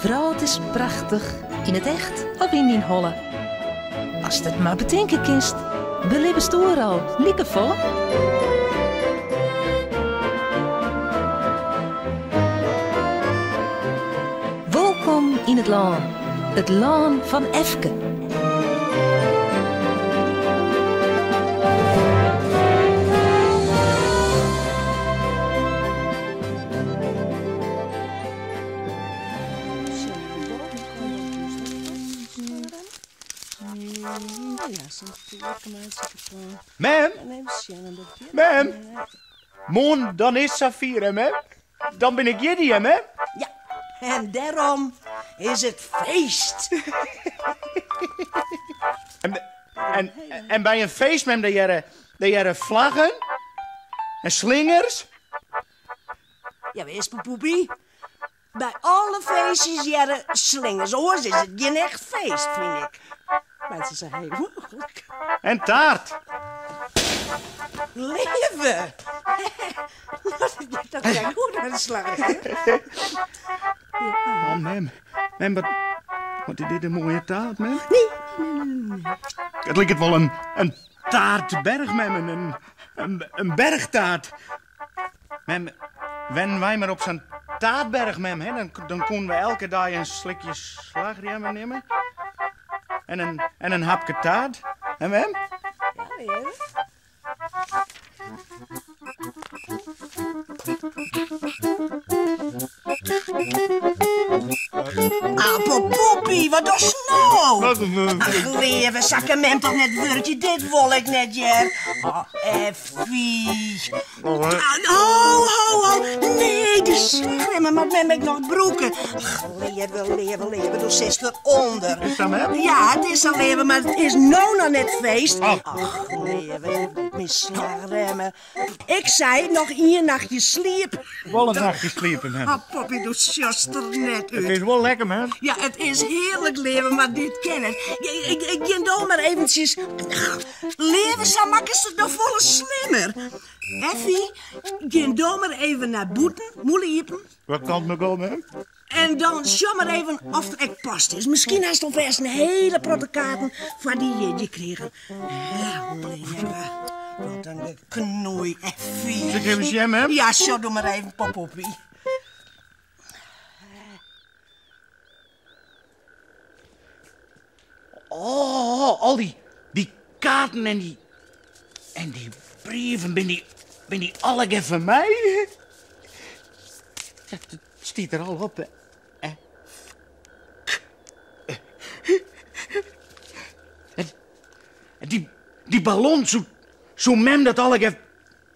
wrâld is prachtich, yn it echt of yn dyn holle. Ast it mar betinke kinst, belibbest oeral likefolle. Wolkom yn it lân, it lân fan Efke. Mem? Mem? Moarn dan is safier, hè, mem? Dan bin ik jierdei, hè, mem? Ja, en dêrom is it feest. En, en, en by in feest, mem, dêr hearre, dêr hearre flaggen en slingers. Jawis, Poepie. By alle feestjes hearre slingers, oars is it gjin echt feest, fyn ik. Meitsje se hiel noflik. En taart. Leave! Dat is goed oan de slach. Oh, mem. Mem, wat, wat is dit in moaie taart, mem? Nee, nee, nee, nee. It liket wol in, in taartberch, mem. In, in, in berchtaart. Mem, wennen wy mar op sa'n taartberch, mem, hè? Dan, dan koenen we elke dei in slikje slachrjemme nimme. En in, en in hapke taart. Hè, mem? Ja, leave. Poppie, wat dochst no? Ach, leave, sa kin mem toch net wurkje? Dit wol ik net, hear. Oh, Effie. Ho, ho, ho. Nee, de slachrjemme moat mem ek noch brûke. Ach, leave, leave, leave, do sitst derûnder. Is dat mem? Ja, it is sa, leave, mar it is no noch net feest. Oh. Ach, leave, myn slachrjemme. Ik sei noch ien nachtje sliepe. Wol in nachtje sliepe, mem. Oh, Poppy, do sjochst der net út. It is wol lekker, mem. Ja, it is hearlik, leave, mar dit kin net. Ik gean do mar eventsjes. Leave, sa makkest it noch folle slimmer. Effie, gean do mar even nei bûten, mûle iepen. Wat kant moat ik op, mem? En dan sjoch mar even oft der ek post is. Miskien hast alfêst in hiele protte kaarten foar dy jierdei krigen. Ja, leave. Wat in geknoei, Effie. Sil ik even sjen, mem? Ja, sjoch do mar even, Poppie. Oh, al dy, dy kaarten en dy, en dy brieven, binne dy, binne dy allegear foar my? Dat stiet der al op, hè. F, K. Dy, dy ballon, soe, soe mem dat allegear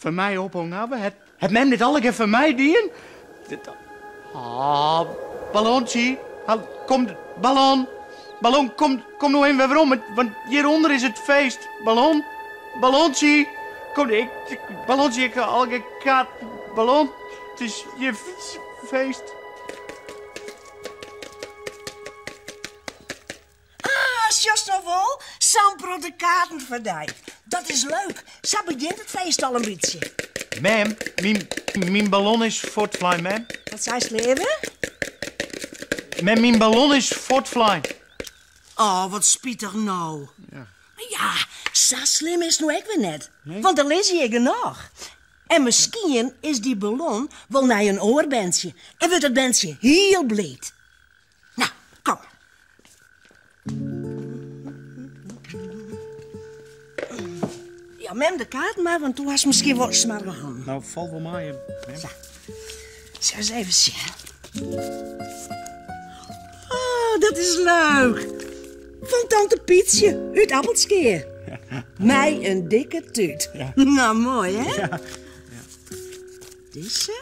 foar my ophongen hawwe? Hat, hat mem dit allegear foar my dien? Dit, ah, ballontsje, kom, ballon, ballon, kom, kom no even wer werom, want hjirûnder is it feest. Ballon, ballontsje, kom, ik, ballontsje, ik ha allegear kaart, ballon, it is hjir feest. Ah, sjochst no wol? Sa'n protte kaarten foar dy. Dat is leuk. Sa begjint it feest al in bytsje. Mem, myn, myn ballon is fuortflein, mem. Wat seist, leave? Mem, myn ballon is fuortflein. Oh, wat spitich no. Ja. Mar ja, sa slim is it no ek wer net. Nee? Want der lizze hjir genôch. En miskien is dy ballon wol nei in oar berntsje. En wurdt dat berntsje hiel bliid. No, kom. Jou mem de kaart mar, want do hast miskien wol smoarge hannen. No, falt wol mei, mem. Sa. Sil ris even sjen. Oh, dat is leuk. Fan tante Pietsje út Appelskea. Mei in dikke tút. Ja. No, moai, hè? Ja. Dizze?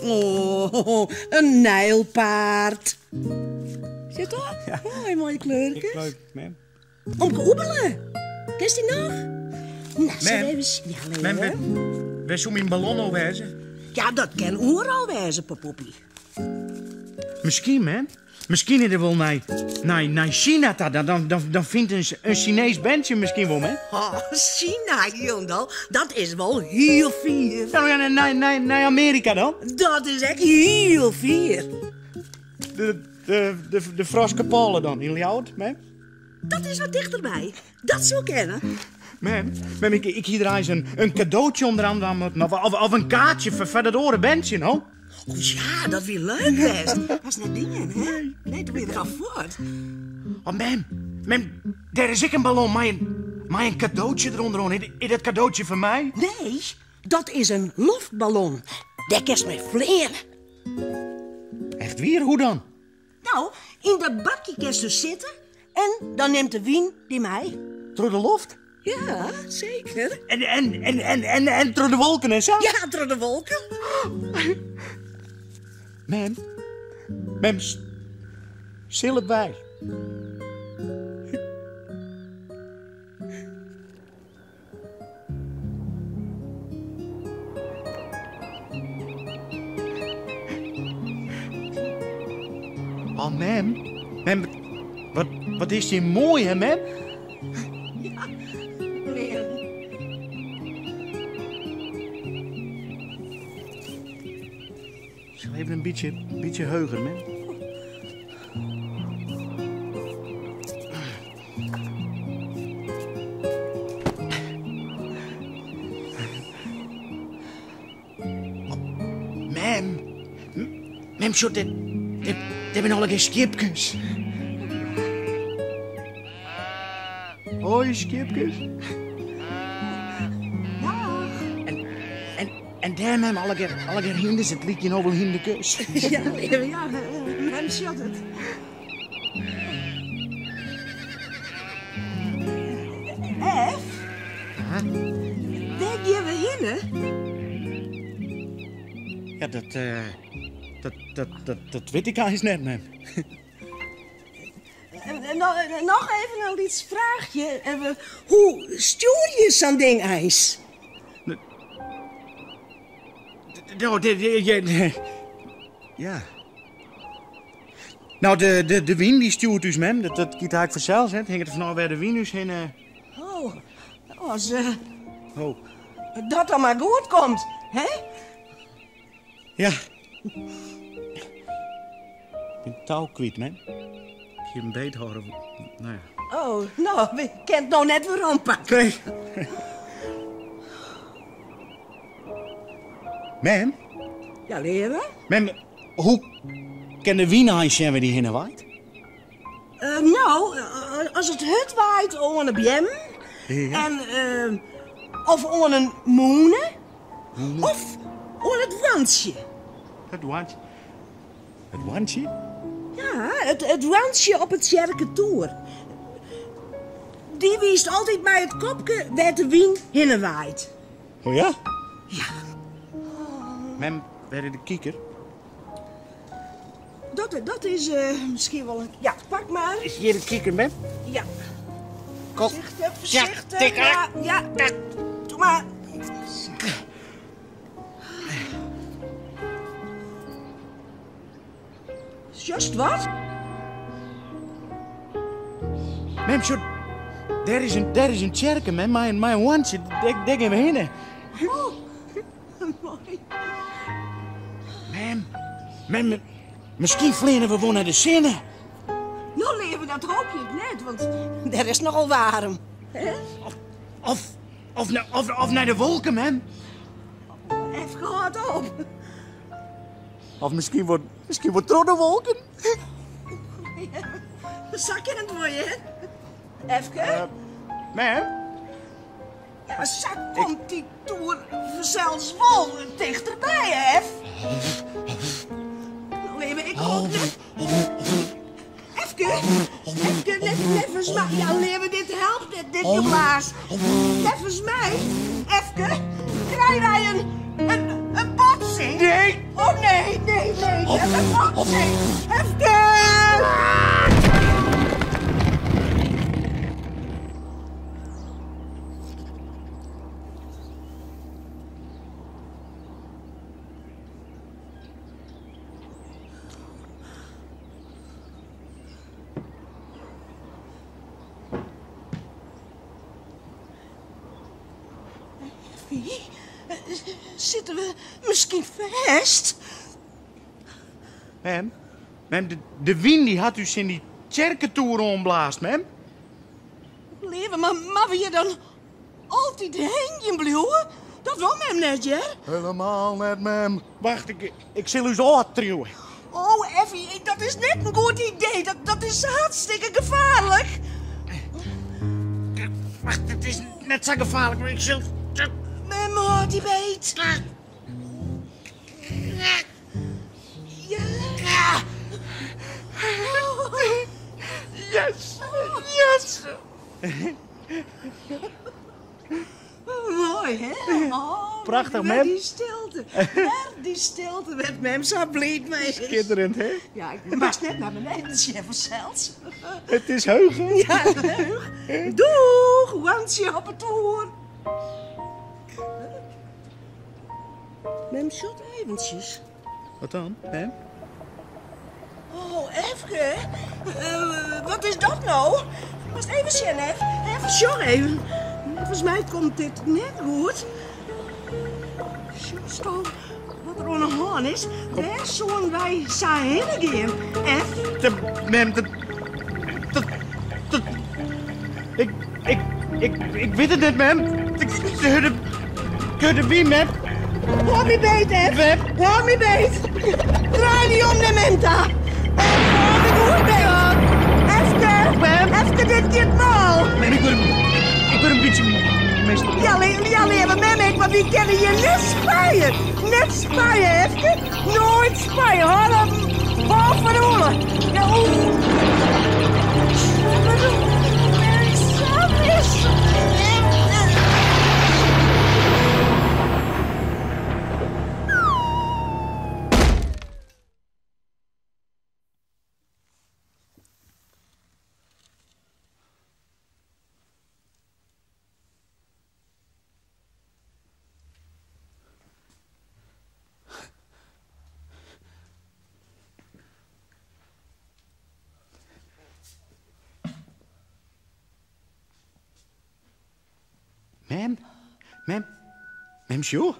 Oh, in nijlpaard. Sit op? Ja. Moai, moaie kleurkes. Leuk, mem. Omke Oebele. Kenst dy noch? No, sil Mem. even sjen, Mem, leave. wêr, wêr soe myn ballon no wêze? Ja, dat kin oeral wêze, Poppie. Miskien, mem. Miskien is er wol nei, nei, nei China ta. Dan, dan, dan, dan fynt in, in Sinees berntsje miskien wol, mem. Oh, China, hielendal. Dat is wol hiel fier. Nou ja, nei, nei, nei Amearika dan. Dat is ek hiel fier. De, de, de, de Froskepôle dan, yn Ljouwert, mem? Dat is wat tichterby. Dat soe kinne. Mem, mem ik, ik hie der eins in, in kadootsje ûnderoan dwaan moatten. Of, of, of in kaartsje foar, foar dat oare berntsje, no. Oh ja, dat wie leuk west. Hast net dien, hè? Nee, doe wie er al fuort. Oh, mem, mem, dêr is ek in ballon mei in, mei in kadootsje derûnderoan. Is, is dat kadootsje foar my? Nee, dat is in loftballon. Dêr kinst mei fleane. Echt wier? Hoe dan? Nou, yn dat bakje kinst dus sitte en dan nimt de wyn dy mei. Troch de loft? Ja, seker. En, en, en, en, en, en troch de wolken en sa? Ja, troch de wolken. Mem, mem, sil it by. Oh, mem. Mem, wat, wat is dy moai, hè, mem? Ja, lear. Ik sil even in bytsje, bytsje heger, mem. Mem, mem, sjoch, dit, dit, dit binne allegear skiepkes. Hoi, skiepkes. En, en, en dêr, mem, allegear, allegear hynders. It lykje no wol hynderkes. Ja, ja, mem sjocht it. Ef, wêr gean we hinne? Ja, dat, eh, dat, dat, dat, dat wit ik eins net, mem. Noch even in lyts fraachje. Hoe stjoer je sa'n ding eins? No, de, ja. No, de, de, de wyn dy stjoert ús, mem. Dat, dat giet eigentlik fansels, hè. It hinget der fanôf wêr de wyn ús hinne... Oh, as uh, oh. dat dan mar goed komt, hè? Ja. Ik bin it tou kwyt, mem. Ik hie him beethâlde. Nou ja. Oh, no, we kinne it no net werompakke. Nee. Mem? Ja, leave? Mem, hoe kin de wyn eins sjen wêr dy hinne waait? Uh, no, as it hurd waait oan 'e beammen Ja. en uh, of oan in mûne of oan it wantsje. It wantsje? It wantsje? Ja, it, it wantsje op 'e tsjerketoer. Dy wiist altyd mei it kopke wêr't de wyn hinne waait. Oh ja? Ja. Mem, wêr is de kiker? Dat, dat is uh, miskien wol in... Ja, pak mar. Is hjir de kiker, mem? Ja. Kom. Voorzichtig, voorzichtig. Ja, ja, ja. Doe mar. Sjochst wat? Mem, sjoch, dêr is in, dêr is in tsjerke, mem, mei in, mei in hoantsje. Dêr, dêr gean we hinne. Oh, moai. Mem, mem, miskien fleane we wol nei de sinne. No, leave, dat hoopje ik net, want dêr is it nochal waarm. Hè? Of, of, of, of, of nei de wolken, mem. Efke, hâld op. Of miskien wol, miskien wol troch de wolken. Sa kin it wol, hè? Efke? Uh, mem? Ja, sa komt dy toer fansels wol tichterby, Ef. No, leave, ik hoop net... Efke, Efke, neffens my... Ja, leave, dit helpt net, dit geblaas. Neffens my, Efke, krije wy in, in, in botsing. Nee! Oh, nee, nee, nee, net in botsing. Efke! Wie? Sitte we miskien fêst? Mem? Mem, de, de wyn dy hat ús tsjin dy tsjerketoer oanblaasd, mem. Leave, mar moatte we hjir dan altyd hingjen bliuwe? Dat wol mem net, hear. Helemaal net, mem. Wacht, ik, ik sil ús ôftriuwe. Oh, Effie, dat is net in goed idee. Dat, dat is hartstikke gefaarlik. Wacht, it is net sa gefaarlik, mar ik sil... Mem hâldt dy beet. Ja. Yes! Yes! Moai, hè? Oh, Prachtich, wer mem. Dy stilte. Wer dy stilte wêr't mem sa bliid mei is. Skitterend, hè? Ja, ik moast net nei beneden sjen fansels. It is heech, hè? Ja, heech. Doeg, hoantsje op 'e toer. Mem sjocht eventsjes. Wat dan, mem? Oh, Efke. Wat is dat no? Moatst even sjen, Ef. Even sjoch even. Neffens my komt dit net goed. Sjochsto wat der oan 'e hân is? Wêr soenen wy sa hinne gean, Ef? Mem, dat, dat, dat, ik, ik, ik, ik wit it net, mem. De hurde, hurde wyn, mem. Hâld my beet, Ef. Mem. Hâld my beet. Draai dy om nei mem ta. Ef, hâld my goed beet. Efke. Mem. Efke, dit giet mâl. Mem, ik wurd, ik wurd in bytsje mislik. Ja, ja, leave mem ek, mar wy kinne hjir net spuie. Net spuie, Efke. Noait spuie. Hâld op. Hâld fan de holle. Ja, oeh. Mem, mem, mem sjoch.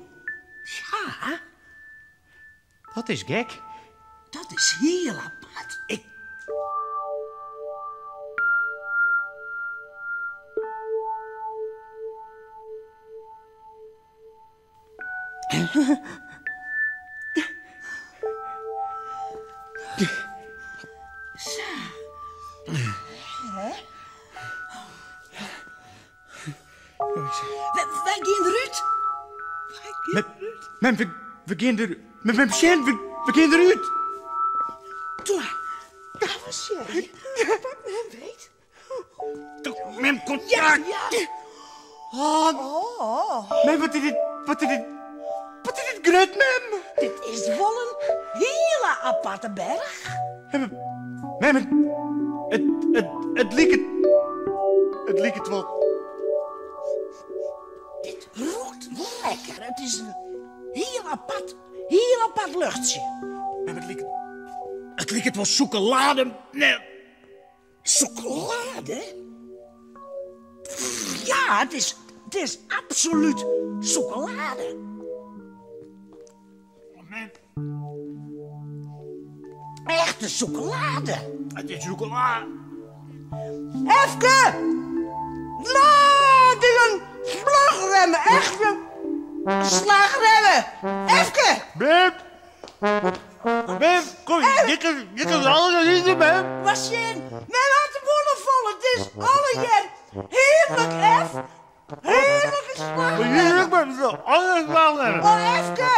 Ja? Dat is gek. Dat is hiel apart. Ik. Sa. Hè? Wy gean derút. Wy gean derút. Mem, we gean der. Mem, sjen, we gean derút. Toe, dat was sjen. Wat mem weet. Mem, kom Ja, ja. Oh. Mem, wat is dit? Wat is dit? Wat is dit grut, mem? Dit is wol in hiele aparte berch. Mem, it, it, it, it liket, it liket wol. Dit rûkt wol lekker. It is in hiel apart, hiel apart luchtsje. Mem, it liket, it liket wol sûkelade. Nee. Sûkelade? Ja, it is, it is absolút sûkelade. Echte sûkelade. It is sûkelade. Efke! Laat dingen slachremmen. Echte slachremmen. Efke! Mem! Mem, kom, dit is, dit is alles niet, mem. Mar sjen, mem hat de bûle fol. It is allegear hearlik, Ef. Hearlike slachremmen. Hearlik, mem. It is allegear slachremmen. Oh, Efke!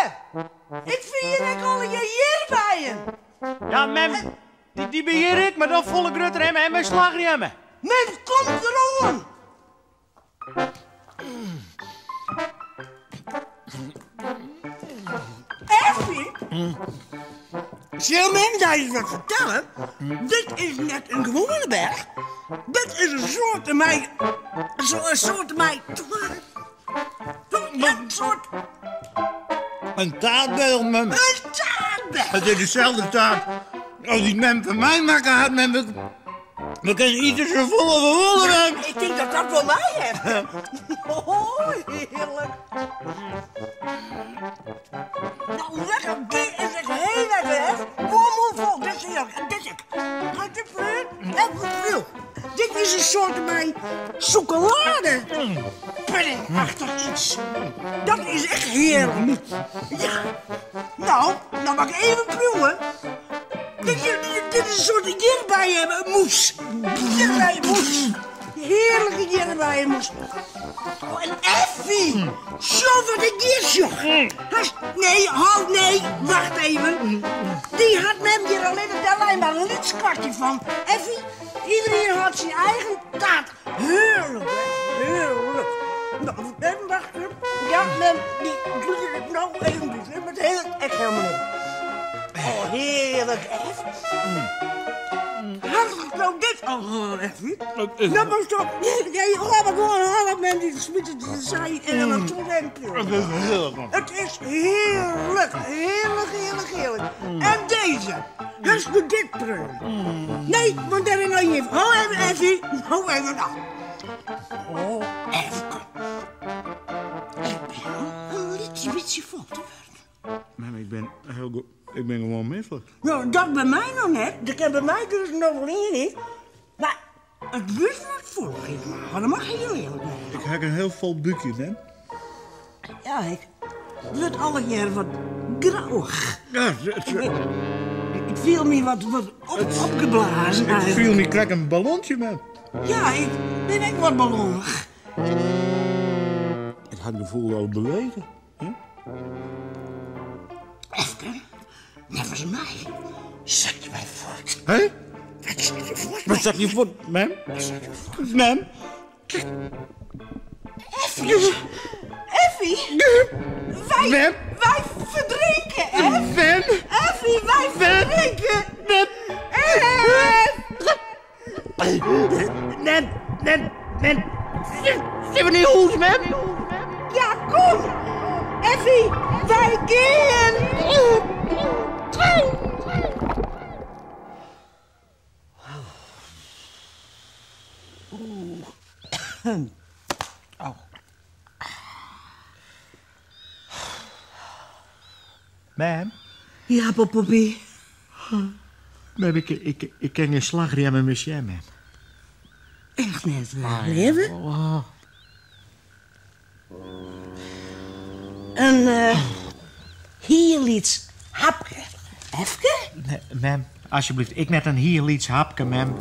Ik fier ek allegear ierdbeien. Ja, mem, dy, dy binne hjir ek, mar dan folle grutter en mei slachrjemme. Mem komt deroan! Effie? Sil mem dy ris wat fertelle? Dit is net in gewoane berch. Dit is in soarte mei... In soarte mei... In soart... In taartberch, mem. In taartberch? It is deselde taart as dy't mem foar my makke hat, mem. We kinne ite safolle we wolle, mem. Ik tink dat dat wol mei hat. Oh, hearlik. Nou, lekker. Dit is echt heel lekker, hè? Bommelvol. Dit is heerlijk. Sûkelade. Puddingachtich iets. Dat is echt hearlik. Ja. Nou, nou mag ik even proeven. Dit, dit is een soort ierdbeienmousse. Ierdbeienmousse. Hearlike ierdbeienmousse. Oh, en Effie! Zo wat ik hier sjoch. Hast, nee, halt, nee, wacht even. Dy hat mem hjir allinnich, dêr lei mar in lyts kwartje fan. Effie, iedereen hat syn eigen taart. Hearlik, hè, hearlik. Nou, even wachten. Ja, mem, dy doet het nou even doen. Het heel, echt helemaal niet. Oh, heerlijk, Ef. Hartelijk nou dit al gewoon, Effie. Nou, maar stop. Nee, laat maar gewoon halen, mem. Die smiet het zij en dan toe en Het is heerlijk. Het is heerlijk, heerlijk, heerlijk, heerlijk. En deze. Dus doe dit preun. Nee, want daar is nog niet. Hou even, Effie. Hou even nou. Oh, Efke. Ik ben een beetje, beetje vol te worden. Mem, ik ben heel goed. Ik ben gewoon misselijk. Nou, dat bij mij nog net. Dat kan bij mij dus nog wel in niet. Maar het wordt wat vol helemaal. Dat mag heel eerlijk zijn. Ik heb een heel vol buikje, mem. Ja, ik het wordt alle keer wat grauwig. Ja, het, Ik viel me wat, wat op, opgeblazen het eigenlijk. viel me krek een ballonnetje, mem. Ja, ik ben ook wat ballonnig. Ik had het gevoel al bewegen. Efke, volgens mij zet je mij voort. Hé? Wat zet je voort? Wat zeg je voor, mem? Mem? Effie! Effie! Wij, Mem? wij verdrinken, Eff! Mem? Effie, wij verdrinken! Mem? Eff! Mem, mem, mem. Zit we niet hoes, mem? Ja, kom! Effie, wij gaan! Mem? Ja, Poppy. Mem, ik, ik, ik ken geen slagriem met monsieur, mem. Echt net waar, leven. Oh. Een heel iets hapke. Efke? Nee, mem, alsjeblieft. Ik net een hier iets hapke, mem.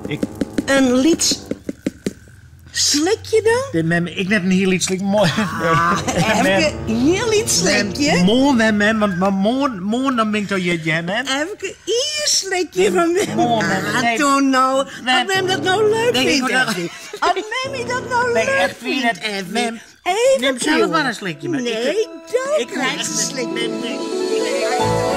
Ik, Een liets slikje dan? nee, mem, ik net een hier iets slik. Mooi. Ah, Efke, heel iets slikje. Mooi, mem, mem, want maar mooi, mooi, dan ben ik toch je, je, mem. Efke, hier slikje van mem. Mooi, mem. Ah, Nee. toen nou. Nee. Als mem dat nou leuk Nee, ik vindt, word dat- Effie. Als memmy dat nou Nee, leuk Effie, vindt, dat- Effie. mem, Even neem zelf proeven. maar een slikje, mem. Nee, Ik- dan ik krijg je krijg een slikje. Nee, nee.